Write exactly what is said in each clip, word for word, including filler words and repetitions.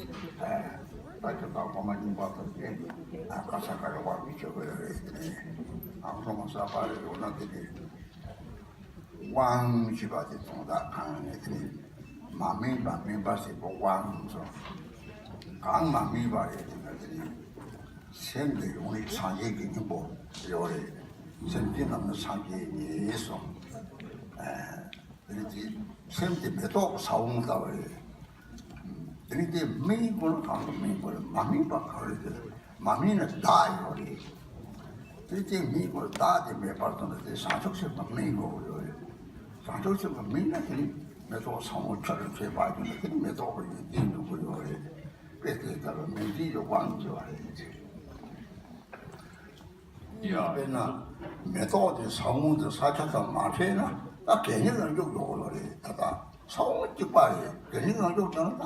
ད་ཁྱོད་དང་སློབ་མ་རྙིང་པ་དང་དེ་ཨ་ཁ་ས་ཁ་རེ་དབང་གིས་བྱེད་དགོས་རེད། དེ་ནས་ཨ་སློབ་མ་གསར་པ་རེ་ཡོང་ན་དེ་ནས་དབང་ཞེས་པ་དེ་དོན་དག་གང་ནས་དེ་ནས་མ་སྨིན་པ་སྨིན་པ་ཟེར་གོ་དབང་སོ། གང་མ་སྨིན་པ་རེད་དེ་ན་དེ་ནས་སེམས་དེ་ཡོངས་རིག་སངས་རྒྱས་ཀྱི་སྙིང་པོ་ཡོད་རེད། སེམས་ཅན་རྣམས་ནི་སངས་རྒྱས་ཉིད་སོ། དེ་ནི་དེ་སེམས་དེ་མེ་ཏོག་གི་ས་བོན་ལྟ་བུ་རེད། དེ་ནི་དེ་སྨིན་དགོས་ན་གང་དུ་སྨིན་དགོས་རེད། མ་སྨིན་པ་ག་རེ་རེད། མ་སྨིན་ན་བདག་ཡོད་རེད། དེ་དེ་སྨིན་དགོས་བདག་དེ་མེད་པར་ཐོན་ན་དེ་བྱང་ཆུབ་སེམས་དང་སྨིན་དགོས་ཡོད་རེད། བྱང་ཆུབ་སེམས་དང་སྨིན་ན་དེ་ནི་མེ་ཏོག་ས་བོན་ཆར་རུ་ཆེ་བ་ཡོད་ན་དེ་ནི་མེ་ཏོག་གི་ཡོན་ཏན་འགྲུབ་ཀྱི་ཡོད་རེད། དཔེ་དེ་ལྟར་མེ་འདི་ཡོད་པ་འགྱུར་བ་རེད། ཡ། དཔེར་ན་མེ་ཏོག་དེ་ས་བོན་དེ་ས་ཆ་དང་མ་འཕྲད་ན་ད་གད་སྙིགས་ལ་འཇུག་ཡོང་གི་རེད། ད་ལྟ་ས་བོན་གཅིག་པ་རེད། གད་སྙིགས་ལ་འཇུག་ཀྱང་ད་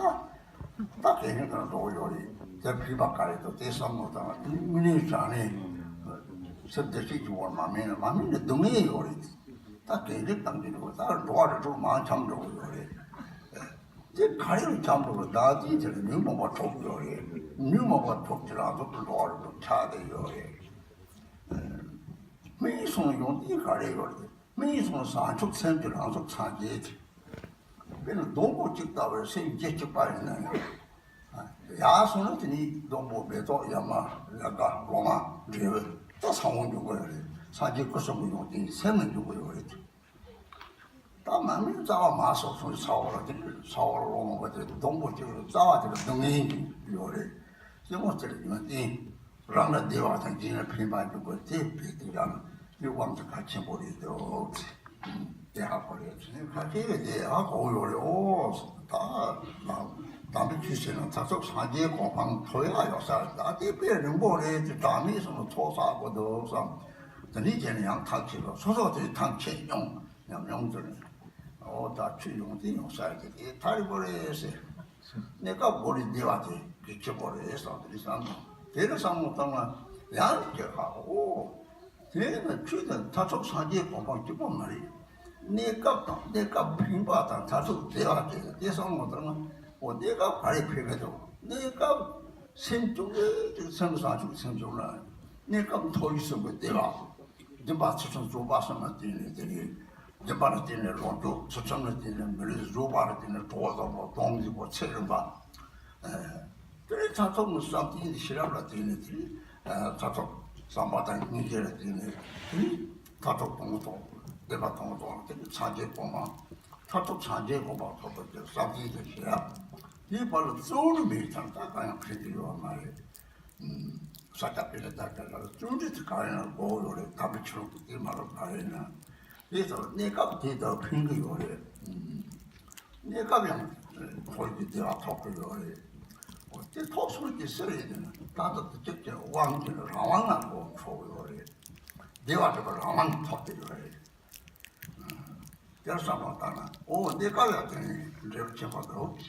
ད་གད་སྙིགས་ལ་འགྲོ་གི་ཡོད་རེད། དེ་ཕན་པ་ག་རེ་འདུག་དེ་བསམ་བློ་བཏང་ན་དངོས་གནས་དྲང་གནས་སེམས་བདེ་སྐྱིད་ཀྱི་བར་མ་སྨིན་ན་མ་སྨིན་ན་སྡུག་བསྔལ་ཡོད་རེད། ད་གད་སྙིགས་བཏང་གི་འདུག་ད་འགྲོ་བ་རིགས་དྲུག་མར་འཁྱམས་འགྲོ་གི་ཡོད་རེད། དེ་ག་རེ་ལ་འཁྱམས་འགྲོ་གི། བདག་འཛིན་དེ་ལ་ནུས་མེད་པ་ཐོབ་ཡོད་རེད། ནུས་མེད་པ་ཐོབ་དེ་རང་ཚོ་གི་འགྲོ་བ་རིགས་དྲུག་ཆགས་བསྡད་ཡོད་རེད། སྨིན་སོང་ཡོང་དུས་ག་རེ་ཡོད་རེད། སྨིན་སོང་བྱང་ཆུབ་སེམས་ཀྱི་རང་གཟུགས་སངས་རྒྱས་ཀྱི། དཔེར་ན་སྡོང་པོ་གཅིག་ལྟ་བུའི་སེམས་རྒྱུད་གཅིག་པ་ཡིན་ན་ཡང་། ཡར་སོང་ན་དེ་ནི་སྡོང་པོ་མེ་ཏོག་ཡར་མར་ལ་དགའ་ལོ་མ་འབྲས་བུ་ད་ས་བོན་འཇུག་གི་ཡོད་རེད། སངས་རྒྱས་སྐུ་གསུམ་གྱི་ཡོན་ཏན་སེམས་ལ་འཇུག་གི་ཡོད་རེད། ད་མ་སྨིན་རྩ་བ་མར་སོང་སོང་ས་བོན་ལ་དེ་ས་བོན་ལ་ལོ་མ་བ་དེ་སྡོང་པོ་གཅིག་རྩ་བ་དེ་ལ་སྡུག་བསྔལ་གྱི་ཡོད་རེད། སེམས་ངོ་དེ་ལ་ཡོན་ཏན། རང་ལ་བདེ་བ་དང་གཞན་ལ་ཕན་པ་འཇུག་དགོས། དེ་བས་དེ་ཡང་དེ་དབང་དུ་གལ་ཆེན་པོ་རེད་འདུག་དེ་ཧ་གོ་རེད། དེ་ཁ་ཆེ་བས་དེ་ཧ་གོ་ཡོད་རེད། ཨོ་ད་དམ་པའི་ཆོས་བྱས་ན་མཐར་ཐུག་སངས་རྒྱས་གོ་འཕང་ཐོབ་ཡག་ཡོད་ས་རེད། ད་དེ་དཔེ་རིང་པོ་རེད། དེ་གྲངས་མེད་སོང་ལ་ཚོགས་བསགས་དགོས་འདུག་བསམ། དེ་ནས་བྱས་ན་ཡང་ཐབས་ཆེ་ལ་སོ་སོ་དེ་ཐང་ཆད་མྱོང་ཉམས་མྱོང་དེ་རེད། ཨོ་ད་ཆོས་ཡོང་དེ་ཡོང་ས་རེད། དེ་ཐག་རིང་པོ་རེད་ཟེར། གནས་སྐབས་མགོ་རིལ་བདེ་བ་དེ་གལ་ཆེ་པོ་རེད་བསམ་དེ་བསམ་དང་། དེ་ལ་བསམ་བློ་བཏང་ན་ཡང་ཁྱེད་ཧ་ཨོ། དེ་ནི་ཆོས་དང་མཐར་ཐུག་སངས་རྒྱས་གོ་འཕང་གཅིག་པོ་མ་རེད། གནས་སྐབས་དང་གནས་སྐབས་ཕན་པ་དང་མཐར་ཐུག་བདེ་བ་དེ་དེ་བསམ་བློ་བཏང་ན་ཨོ་གནས་སྐབས་ག་རེ་ཕན་གི་འདུག་གནས་སྐབས་སེམས་བཅུག་གི་དེ་སེམས་བཟང་ཕྱུག་སེམས་བཅུག་ན་གནས་སྐབས་མཐོ་རིས་སུ་དགོས་བདེ་བ། བདེན་པ་ཚུལ་ཁྲིམས་རྫོགས་པ་གསུམ་ལ་བརྟེན་ནས་དེ་ནི། བདེན་པ་ལ་བརྟེན་ནས་ལོངས་སྤྱོད། ཚུལ་ཁྲིམས་ལ་བརྟེན་ནས་མི་ལུས། རྫོགས་པ་ལ་བརྟེན་ནས་གྲོགས་དང་པོ་སྡོམ་གྱི་པོ་ཚེ་རིང་པ། དེ་ནས་མཐར་ཐུག་ནི་བསམ་གཏན་གྱི་ཤེས་རབ་ལ་བརྟེན་ནས་དེ་ནི་མཐར་ཐུག་བསམ་པ་དང་སྙིང་རྗེ་ལ་བརྟེན་ནས་དེ་ནི་མཐར་ཐུག་དང་པོ་ཐོག་བདེན་པ་དང་པོ་ཐོག་ལ་དེ་ནི་སངས་རྒྱས་གོ་འཕང་། མཐར་ཐུག་སངས་རྒྱས་གོ་འཕང་ཐོབ་པར་གྱུར། བསམ་གཏན་གྱི་ཤེས་རབ། དེའི་བར་ལ་གཙོ་བོ་ནི་མེད་ཙང་ད་གང་ཡང་ཕན་གྱི་ཡོད་མ་རེད། ས་ཆ་དཔེ་ལ་ལྟ་ལྟ་ལ་བརྩོན་འགྲུས་དེ་གང་ཡང་དགོས་ཡོད་རེད། དམ་པའི་ཆོས་ལུགས་དེ་མ་རབས་ག་རེ་ན། དེ་ལྟར་གནས་སྐབས་དེ་ལྟར་ཕན་གྱི་ཡོད་རེད། གནས་སྐབས་ཡང་འཁོར་གྱི་བདེ་བ་ཐོབ་ཀྱི་ཡོད་རེད། འོ་དེ་ཐོབ་སོང་གི་ཟེར་རེད་དེ་ན་ད་ལྟ་དུ་གཅིག་ཀྱང་དབང་གི་རང་དབང་ང་གོ་འཕྲོག་ཡོད་རེད། བདེ་བ་དེ་ག་རང་དབང་གིས་ཐོབ་བསྡད་ཡོད་རེད། དེར་བསམ་བློ་བཏང་ན་ཨོ་འདི་ག་ལ་དེ་ནི་འབྲས་བུ་ཆེན་པོ་འདུག